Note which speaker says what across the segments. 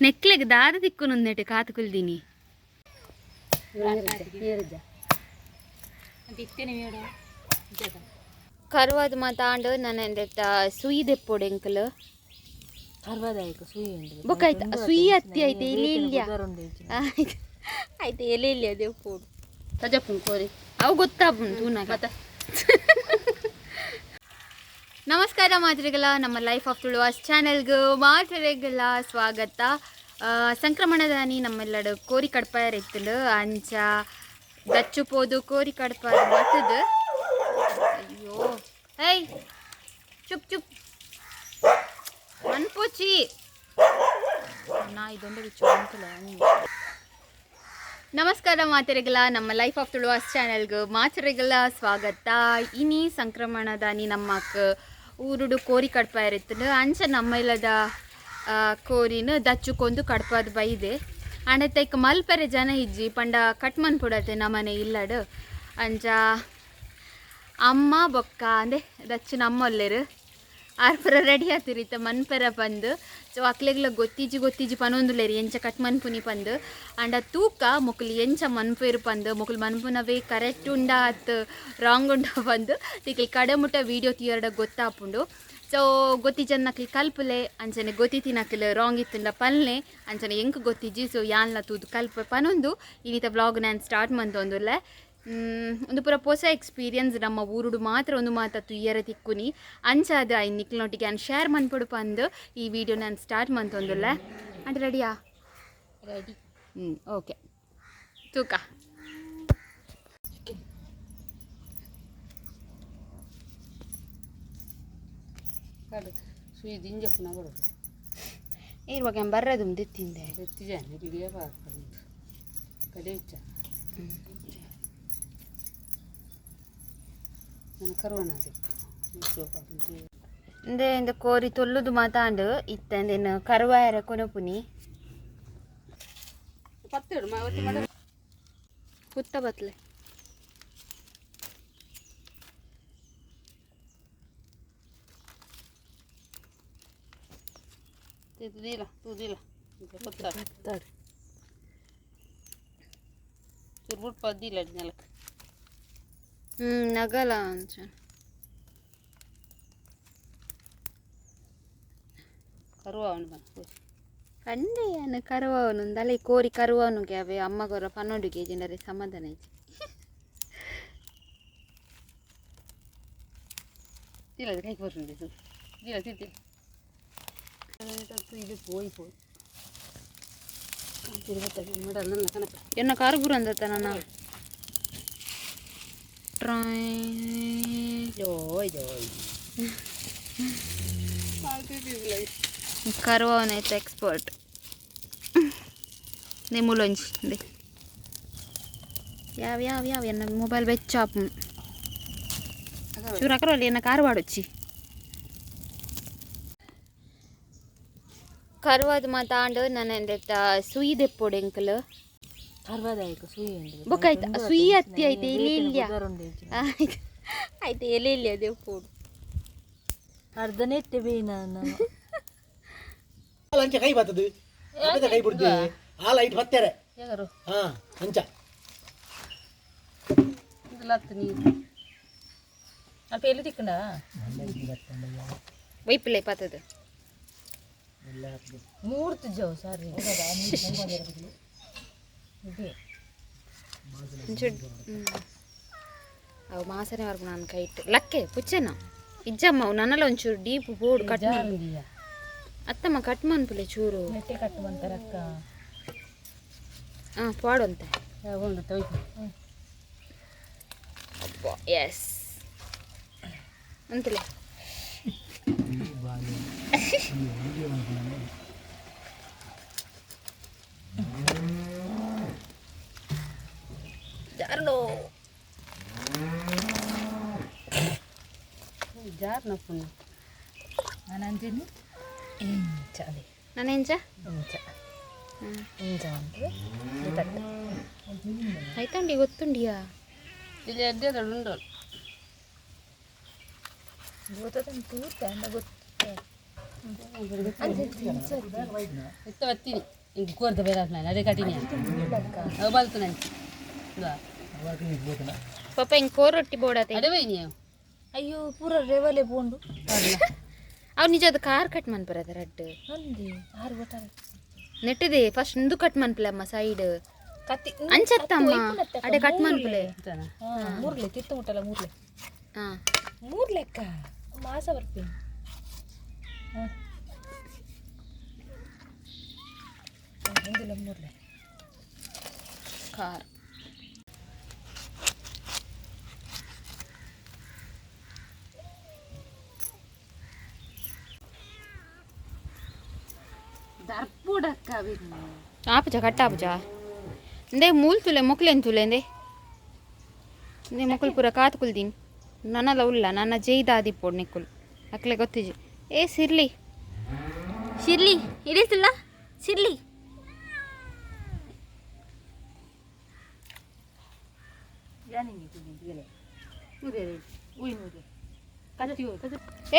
Speaker 1: ನೆಕ್ಲೆಗ್ ದಾದ ತಿಕ್ಕುನುಂದೆಟ್ ಕಾತು ಕುಲ್ದಿನಿ. ಕರ್ವಾದ ಮಾತಾಂಡ್ ನನ್ನ ಸುಯಿ ದೆಪ್ಪೋಡು ಎಂಕಲ್. ಬೊಕ್ಕ ಆಯ್ತು ಸುಯಿ ಅತ್ತಿ ಆಯ್ತು ಎಲೆ ಇಲ್ಲಿಯ ಆಯ್ತು ಆಯ್ತು ಎಲೆ ಇಲ್ಲಿಯ ದೆಪ್ಪೋಡು.
Speaker 2: ಕೋರಿ
Speaker 1: ಅವು ಗೊತ್ತಾಪುಂಡು ತೂನಾಗ. ನಮಸ್ಕಾರ ಮಾತ್ರೆಗಳ, ನಮ್ಮ ಲೈಫ್ ಆಫ್ ತುಳುವಾಸ್ ಚಾನೆಲ್ಗೆ ಮಾತ್ರೆಗಳ ಸ್ವಾಗತ. ಸಂಕ್ರಮಣದಾನಿ ನಮ್ಮೆಲ್ಲಡು ಕೋರಿ ಕಡ್ಪಾಯರ್ ಇತ್ತುಂಡು. ಅಂಚ ದಚ್ಚು ಪೋದು ಕೋರಿ ಕಡ್ಪಾಯ ಬತ್ತದು. ಅಯ್ಯೋ ಏಯ್ ಚುಪ್ ಚುಪ್ ಮನ್ಪೋಚಿ ನಾಯಿ ದೊಂಡೆ ಬಿಚ್ಚು ಅಂಕಲ. ನಮಸ್ಕಾರ ಮಾತೆರೆಗಳ, ನಮ್ಮ ಲೈಫ್ ಆಫ್ ತುಳುವಾಸ್ ಚಾನೆಲ್ಗೆ ಮಾತೆರೆಗಳ ಸ್ವಾಗತ. ಇನಿ ಸಂಕ್ರಮಣದಾನಿ ನಮ್ಮಕ್ ಊರುಡು ಕೋರಿ ಕಡ್ಪಾಯರ್ ಇತ್ತುಂಡು. ಅಂಚ ನಮ್ಮ ಇಲ್ಲದ ಕೋರಿನ ದಚ್ಚುಕೊಂದು ಕಡ್ಪಾದ ಬೈದೆ. ಅಂಡ ತೈಕ್ ಮಲ್ಪೆರೆ ಜನ ಇಜ್ಜಿ ಪಂಡ ಕಟ್ಮನ್ ಪುಡತೆ ನಮ್ಮನೆ ಇಲ್ಲಡು. ಅಂಚ ಅಮ್ಮ ಬೊಕ್ಕ ಅಂದೆ ದಚ್ಚು ನಮ್ಮೊಲ್ಲೆರು ಆರ್ ಪೂರ ರೆಡಿ ಆತಿರಿತ್ತ ಮನ್ಪೆರ ಪಂದು. ಸೊ ಅಕ್ಲೆಗ್ಲ ಗೊತ್ತಿಜ್ಜಿ ಗೊತ್ತಿಜ್ಜಿ ಪನೊಂದುಲ್ಲೆರ್ ಎಂಚ ಕಟ್ ಮನ್ಪುನಿ ಪಂದು. ಅಂಡ ತೂಕ ಮೊಕುಲು ಎಂಚ ಮನ್ಪೇರು ಪಂದು, ಮೊಕುಲು ಮನ್ಪುನವೇ ಕರೆಕ್ಟ್ ಉಂಡಾ ಅತ್ ರಾಂಗ್ ಉಂಡಾ ಪಂದು ತಿಕ್ಲ್ ಕಡೆ ಮುಟ್ಟ ವೀಡಿಯೋ ತೂಯರ್ಡ ಗೊತ್ತಾಪುಂಡು. ಸೊ ಗೊತ್ತಿಜ್ಜನ್ನಕ್ಲ್ ಕಲ್ಪುಲೆ, ಅಂಚನೆ ಗೊತ್ತಿತ್ತಿನಕ್ಲ್ ರಾಂಗ್ ಇತ್ತುಂಡ ಪಲ್ನೆ, ಅಂಚನೆ ಎಂಕ್ ಗೊತ್ತಿಜ್ಜಿ. ಸೊ ಯಾನ್ಲ ತೂದು ಕಲ್ಪ ಪನೊಂದು ಇನಿತ ವ್ಲಾಗ್ ನಾನು ಸ್ಟಾರ್ಟ್ ಮಂತೊಂದುಲ್ಲೆ. ಒಂದು ಪೂರ ಪೊಸ ಎಕ್ಸ್ಪೀರಿಯನ್ಸ್, ನಮ್ಮ ಊರುಡು ಮಾತ್ರ ಒಂದು ಮಾತ ತುಯ್ಯರ ತಿಕ್ಕುನಿ. ಅಂಚಾದ ಐನ್ ನಿಕ್ಲ್ನೊಟ್ಟಿಗೆ ನಾನು ಶೇರ್ ಮನ್ಪೊಡು ಪಂದು ಈ ವಿಡಿಯೋ ನಾನು ಸ್ಟಾರ್ಟ್ ಮಂತೊಂದುಲ್ಲೆ. ಅಂಡ್ ರೆಡಿಯಾ?
Speaker 2: ರೆಡಿ.
Speaker 1: ಓಕೆ ತೂಕ.
Speaker 2: ಸುಯಿ ದಿಂಜಪ್ಪುನ ಬರೋದು.
Speaker 1: ಇರುವಾಗ ಬರ್ರದು ತಿಂದೆ.
Speaker 2: ಎತ್ತಿ ಬಿಡಿಯ ಬಾರ್ದು ಕಡೆ ಇಚ್ಚ ನನ್ನ ಕರುವಣ
Speaker 1: ಇಂದೆ ಇಂದ ಕೋರಿ ತೊಲ್ಲುದು ಮಾತಾಂಡು ಇತ್ತಂದೇನು ಕರುವಾಯರ ಕೊನಪುನಿ.
Speaker 2: ಪತ್ತೆಡು
Speaker 1: ಕುತ್ತ ಬತ್ಲೆ.
Speaker 2: ತುದಿಲ್ಲ ತುದಿಲ್ಲ ಕೊತ್ತಾರೆ ಚುರ್ಬುಟ್ ಪದ್ದಿಲ್ಲ ನೆಲಕ್ಕೆ.
Speaker 1: ನಗಲ ಅಂಚ
Speaker 2: ಕರುವವನು ಬಂದು
Speaker 1: ಕಂಡೆಯನು ಕರುವವನು ದಲೆ ಕೋರಿ ಕರುವವನು ಅವೇ ಅಮ್ಮಗೊರ ಪನ್ನೊಂಡು ಜನರೇ ಸಮಾಧಾನ ಐತಿ.
Speaker 2: ಇಲ್ಲ ಕೈಗೆ ಬರ್ತೀನಿ ಇಲ್ಲ ತಿಂತಿ ಇದು ಪೋಯಿ ಪೋಯಿ ನನ್ನ ಕನಕ
Speaker 1: ಎನ್ನ ಕಾರು ಬುರು ಅಂದತ್ತ ನನ್ನ ಟ್ರೈ
Speaker 2: ಜೋಯ್ ಜೋಯ್
Speaker 1: ಕರುವವನೈತೆ ಎಕ್ಸ್ಪರ್ಟ್ ನಿಮ್ಮುಲೊಂಜಿ ಅಂದೆ ಯಾವ ಯಾವ ಯಾವ ಎನ್ನ ಮೊಬೈಲ್ ಬೆಚ್ಚಾಪ್ ಚೂರು ಅಕರೋಲಿ ಎನ್ನ ಕಾರು ವಾಡೊಚ್ಚಿ. ಕರುವಾದ ಮಾತಾಂಡು ನನ್ನ ಸುಯಿ ದೆಪ್ಪೋಡು ಎಂಕಲ್. ಬೊಕ್ಕ ಆಯ್ತು ಸುಯಿ ಅತ್ತಿ ಆಯ್ತು ಎಲೆ ಇಲ್ಲಿಯ ಆಯ್ತು ಆಯ್ತು ಎಲೆ ಇಲ್ಲಿಯ ದೆಪ್ಪೋಡು.
Speaker 2: ಅರ್ಧ ನೆಟ್ಟೆ ಬೇನ
Speaker 3: ಅಂಚ ಕೈ ಬರ್ತದೆ ಅಪ್ಪದ ಕೈ ಬಿಡ್ತಿ ಆ ಲೈಟ್ ಬತ್ತಾರೆ. ಹಾ ಅಂಚ
Speaker 2: ನೀರು ಅಲ್ಪ ಎಲ್ಲಿ ತಿಕ್ಕಂಡ
Speaker 1: ವೈಪುಲೆ ಪಾತದ
Speaker 2: ಮೂರ್ತಿ ಜವ್ ಸಾರಿ
Speaker 1: ಅವು ಮಾಸನೆ ವರ್ಗು ನಾನು ಕೈಟ್ ಲಕ್ಕೆ ಪುಚ್ಚೆನ ಇಜ್ಜಮ್ಮ ಅವು ನನ್ನಲ್ಲ ಒಂಚೂರು ಡೀಪ್ ಬೋರ್ಡ್ ಕಟ್ ಅತ್ತಮ್ಮ ಕಟ್ ಮನ್ಪುಲೆ ಚೂರು.
Speaker 2: ನೆಟ್ಟೆ ಕಟ್ಟುವಂತಾರಕ್ಕ.
Speaker 1: ಹಾಂ ಪಾಡುಂತೆ. ಎಸ್ ಅಂತಲೇ ಜಾರ್ನೋ
Speaker 2: ಜಾರ್ನ ನಾನು ಅಂತೀನಿ ಇಂಚ ಅದೇ.
Speaker 1: ನಾನು ಎಂಚ
Speaker 2: ಇಂಚ ಇಂಚ ಅಂದ್ರೆ ತಟ್ಟೆ
Speaker 1: ಆಯ್ತಂಡಿ ಗೊತ್ತುಂಡಿಯಾ.
Speaker 2: ಇಲ್ಲಿ ಅಡ್ಡೆ ಉಂಡು ಗೊತ್ತಂತ ತೂತ ಅಂದ ಗೊತ್ತ. ಇತ್ತ ಬತ್ತೀನಿ ಇಂಕ್ ಕೋರ್ದ ಬೇರೆ ಆತ್ಮ ಅದೇ ಕಟಿನಿ ಅವು ಬಲ್ತು ನಂಚಿ
Speaker 1: ಪಾಪ ಹಿಂಗೆ ಕೋರ್ ರೊಟ್ಟಿ ಬೋಡತೆ.
Speaker 2: ಅದೇ ಬೈ ನೀವು.
Speaker 4: ಅಯ್ಯೋ, ಪೂರ ರೆವಲೆ ಬೋಂಡು.
Speaker 1: ಅವ್ ನಿಜ ಅದು ಕಾರ್ ಕಟ್ ಮನ್ಪರದ ರಡ್ಡ್.
Speaker 4: ಅಂದಿ ಆರು ಗೊತ್ತಾರ.
Speaker 1: ನೆಟ್ಟಿದೆ ಫಸ್ಟ್ ಇಂದು ಕಟ್ ಮನ್ಪಲೆ ಅಮ್ಮ ಸೈಡ್.
Speaker 4: ಕತ್ತಿ.
Speaker 1: ಅಂಚತ್ತಮ್ಮ, ಅಡೆ ಕಟ್ ಮನ್ಪಲೆ.
Speaker 4: ಮೂರ್ಲೆ ತಿತ್ತು ಮುಟ್ಟಲ್ಲ ಮೂರ್ಲೆ.
Speaker 1: ಹಾ.
Speaker 4: ಮೂರ್ ಲೆಕ್ಕ ಮಾಸ ಬರ್ತೀನಿ. ಹಾಂ, ಒಂದಿಲ್ಲ ಮೂರ್ಲೆ.
Speaker 1: ಕಾರ್.
Speaker 2: ದರ್ಪುಡಕ್ಕ.
Speaker 1: ಆಪುಜ ಕಟ್ ಆಪುಜ ಇಂದೇ ಮೂಲ್ ತುಲೆ ಮೊಕ್ಲೆನ್ ತುಲೆ ಇಂದೆ ಇಂದೇ ಮೊಕುಲು ಪೂರ ಕಾತ್ ಕುಲ್ದೀನಿ. ನನಲ ಉಲ್ಲ ನನ್ನ ಜೈದಾದಿಪ್ಪೋಡು ನಿಕ್ಕುಲು ಅಕ್ಲೆ ಗೊತ್ತಿಜಿ. ಏ ಸಿರ್ಲಿ ಶಿರ್ಲಿ ಇಡೀತಿಲ್ಲ ಸಿರ್ಲಿ.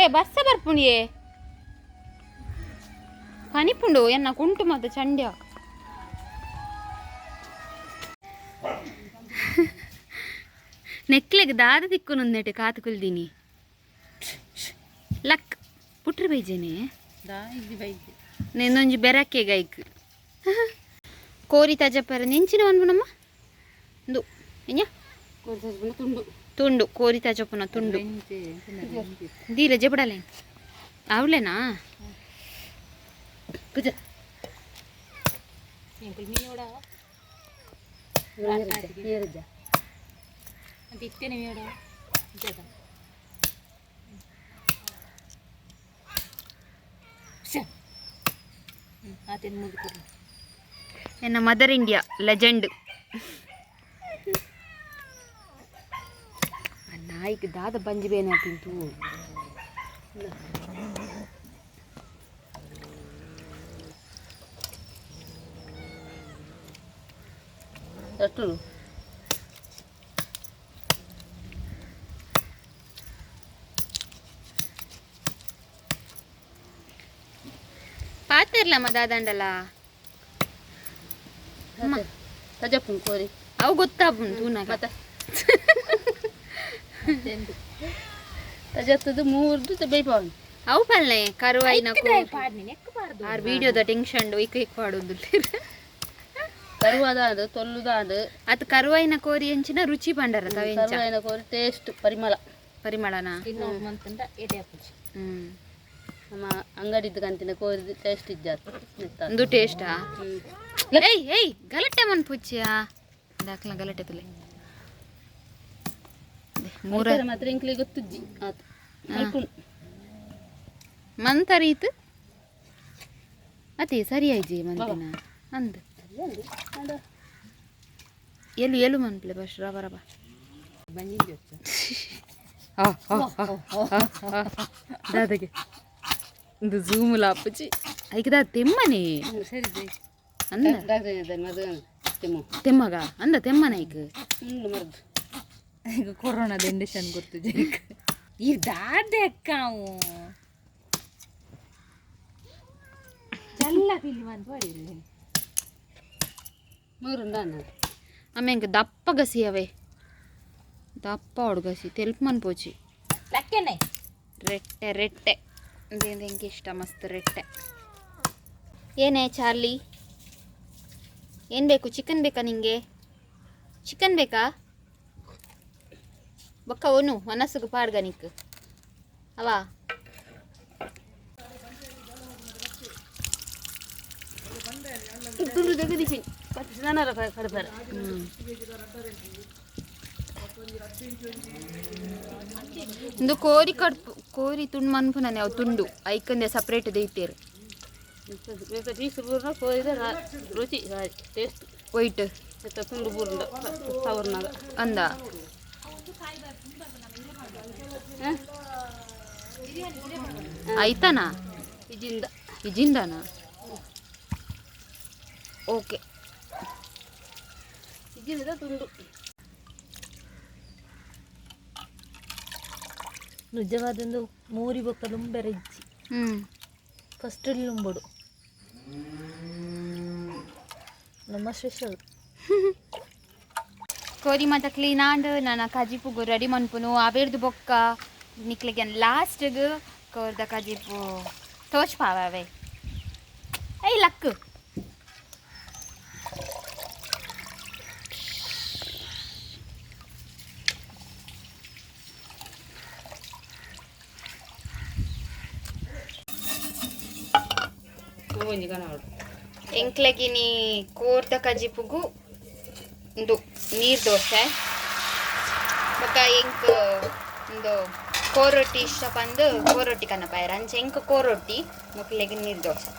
Speaker 1: ಏ ಬರ್ಸ ಬರ್ಪುಂಡಿಯೇ ಪನಿಪುಂಡು ಎನ್ನ ಕುಂಟು ಮತ್ತು ಚಂಡ್ಯ. ನೆಕ್ಲೆಗ್ ದಾದ ತಿಕ್ಕುನೊಂದೆಟ್ ಕಾತು ಕುಲ್ದಿನಿ ಲಕ್ ಪುಟ್ರಿ ಬೈಜೇನೆ. ನೆನ್ನೊಂಜಿ ಬೆರಕೆ ಗೈಕ್ ಕೋರಿ ತಜಪ್ಪರ ನೆಂಚಿನ ಮನ್ಪುನಮ್ಮ ಇಂದು ಎಂಜ.
Speaker 2: ತುಂಡು.
Speaker 1: ತುಂಡು ಕೋರಿ ತಜಪ್ಪುನ ತುಂಡು ದೀಲ ಜೆಬಡಲೆ ಅವಳೆನಾ.
Speaker 2: ಕುಜ.
Speaker 1: ಎನ್ನ ಮದರ್ ಇಂಡಿಯಾ ಲೆಜೆಂಡ್.
Speaker 2: ನಾಯಿಗೆ ದಾದ ಬಂಜಿ ಬೇನ ತಿಂತು. ಎಷ್ಟು?
Speaker 1: ಪಾತಿರ್ಲಮ್ಮ ದಾದಂಡಲ.
Speaker 2: ತಜಪ್ಪುನ್ ಕೋರಿ.
Speaker 1: ಅವು ಗೊತ್ತಾಪುಂಡು ತೂನಾಗ.
Speaker 2: ಮತ್ತೆ ತಜತ್ತದು ಮೂರ್ದು ಬೇಯ್ಪವನ್.
Speaker 1: ಅವು ಪಲ್ಲೆ ಕರುವಾಯಿನ ಆರ್ ವಿಡಿಯೋದ ಟೆನ್ಷನ್ ಇಕ್ ಇಕ್ ಪಾಡೊಂದು.
Speaker 2: ಕರುವಾದಾಂಡು ತೊಲ್ಲುದಾಂಡು.
Speaker 1: ಅದು ಕರುವಾಯಿನ ಕೋರಿ ಎಂಚಿನ ರುಚಿ ಪಂಡರ ತವೆಂಚ.
Speaker 2: ಕರುವಾಯಿನ ಕೋರಿ ಟೇಸ್ಟ್ ಪರಿಮಳ.
Speaker 1: ಪರಿಮಳನ. ಹ್ಮ್.
Speaker 2: ನಮ್ಮ ಅಂಗಡಿದ್ದು ಕಂತಿನ ಕೋರಿ ಟೇಸ್ಟ್ ಇಜ್ಜಾತ್.
Speaker 1: ಒಂದು ಟೇಸ್ಟಾ? ಏಯ್ ಏಯ್ ಗಲಾಟೆ ಮನ್ಪುಚ್ಚಿಯಾ ದಾಖಲ ಗಲಾಟೆ ತುಲೆ ಮೂರ.
Speaker 2: ಮಾತ್ರ ಇಂಕ್ಲಿ ಗೊತ್ತುಜ್ಜಿ ಆತು ಮಲ್ಪುಂಡು.
Speaker 1: ಮಂತರೀತ್ ಅದೇ ಸರಿ ಆಯ್ಜಿ ಮಂತಿನ ಅಂದ್. ಎಲು ಎಲು ಮನ್ಪ್ಲೆ ಬಸ್ ರಬ ರಬ. ದಾದಗೆ ಇಂದು ಝೂಮ್ ಲಾಪುಚಿ ಐಕದ ತೆಮ್ಮನೆ.
Speaker 2: ಸರಿ.
Speaker 1: ಅಂದ.
Speaker 2: ಡಾಕ್ಟರ್ ಮದು ತಿಮ್ಮು.
Speaker 1: ತೆಮ್ಮಗ ಅಂದ ತೆಮ್ಮನ ಐಕ್.
Speaker 2: ಉಂಡು ಮರ್ದು.
Speaker 4: ಈಗ ಕೊರೋನಾದ ಇಂಡಕ್ಷನ್ ಗೊತ್ತು ಜೈಕ್ ಈ ದಾದೆ ಅಕ್ಕ ಅವು ಚಲ್ಲ ಪಿಲ್ಲಿ ಮಂತ್ ಪಡಿಲ್ಲ.
Speaker 2: ಮೂರುಂಡ ಅನ್ನ.
Speaker 1: ಆಮೇಲೆ ದಪ್ಪ ಗಸಿ ಅವೇ ದಪ್ಪ ಹುಡುಗಸಿ ತೆಲ್ಪ್ ಮನ್ಪೋಚಿ.
Speaker 4: ಲಕ್ಕೆನೆ.
Speaker 1: ರೆಟ್ಟೆ ರೆಟ್ಟೆ ಇದೇನು ಎಂಗೆ ಇಷ್ಟ ಮಸ್ತ್ ರೆಟ್ಟೆ. ಏನೇ ಚಾರ್ಲಿ, ಏನು ಬೇಕು? ಚಿಕನ್ ಬೇಕಾ ನಿಂಗೆ? ಚಿಕನ್ ಬೇಕಾ? ಬೊಕ್ಕ ಒನು ಮನಸ್ಸುಗೆ ಪಾಡ್ಗ ನಿಕ್ ಅವಾ.
Speaker 2: ತುಂಡು ತೆಗೆದಿದ್ದೀನಿ ಸ್ನಾನ ಕಡಪಾರ.
Speaker 1: ಇಂದು ಕೋರಿ ಕಡ್ಪು ಕೋರಿ ತುಂಡು ಮನ್ಪುನನೆ ಅವು ತುಂಡು ಐಕಂದೆ ಸಪ್ರೇಟ್ ದೈತೇರು.
Speaker 2: ಪೀಸ್ ಬೂರ್ನ ಕೋರಿದ ರುಚಿ ಟೇಸ್ಟ್.
Speaker 1: ವೈಟ್.
Speaker 2: ತುಂಡು ಬೂರ್ನ ತವರ್ನಾಗ.
Speaker 1: ಅಂದ. ಆಯ್ತಾನಾ?
Speaker 2: ಇಜಿಂದ.
Speaker 1: ಇಜಿಂದನಾ? ಓಕೆ.
Speaker 2: ಇಜಿಂದ ತುಂಡು.
Speaker 4: ನಿಜವಾದೊಂದು ಮೂರಿ ಬೊಕ್ಕ ಲುಂಬೆರ ಇಜ್ಜಿ.
Speaker 1: ಹ್ಞೂ.
Speaker 4: ಫಸ್ಟ್ ಇಲ್ಲುಂಬುಡು ನಮ್ಮ ಸ್ಪೆಷಲ್.
Speaker 1: ಕೋರಿ ಮಾತ ಕ್ಲೀನ್ ಆಂಡ್. ನನ್ನ ಕಜಿಪುಗು ರೆಡಿ ಮನ್ಪುನು. ಅವೇರ್ದು ಬೊಕ್ಕ ನಿಕ್ಲೆಗೆ ಲಾಸ್ಟ್ಗ್ ಕೋರ್ದ ಕಜಿಪು ತೋಚ್ ಪಾವೇ. ಏಯ್ ಲಕ್.
Speaker 2: ಒಂಜಿ ಕನವಡು.
Speaker 1: ಎಂಕ್ಲೆಗಿನಿ ಕೋರ್ದ ಕಜಿಪುಗು ಉಂದು ನೀರು ದೋಸೆ. ಬೊಕ್ಕ ಎಂಕ್ ಉಂದು ಕೋರೊಟ್ಟಿ ಇಷ್ಟ ಪಂದು ಕೋರೊಟ್ಟಿ ಕನಪಾಯೆರ್. ಅಂಚ ಎಂಕ್ ಕೋರೊಟ್ಟಿ, ಮೊಕ್ಲೆಗ್ ನೀರು ದೋಸೆ.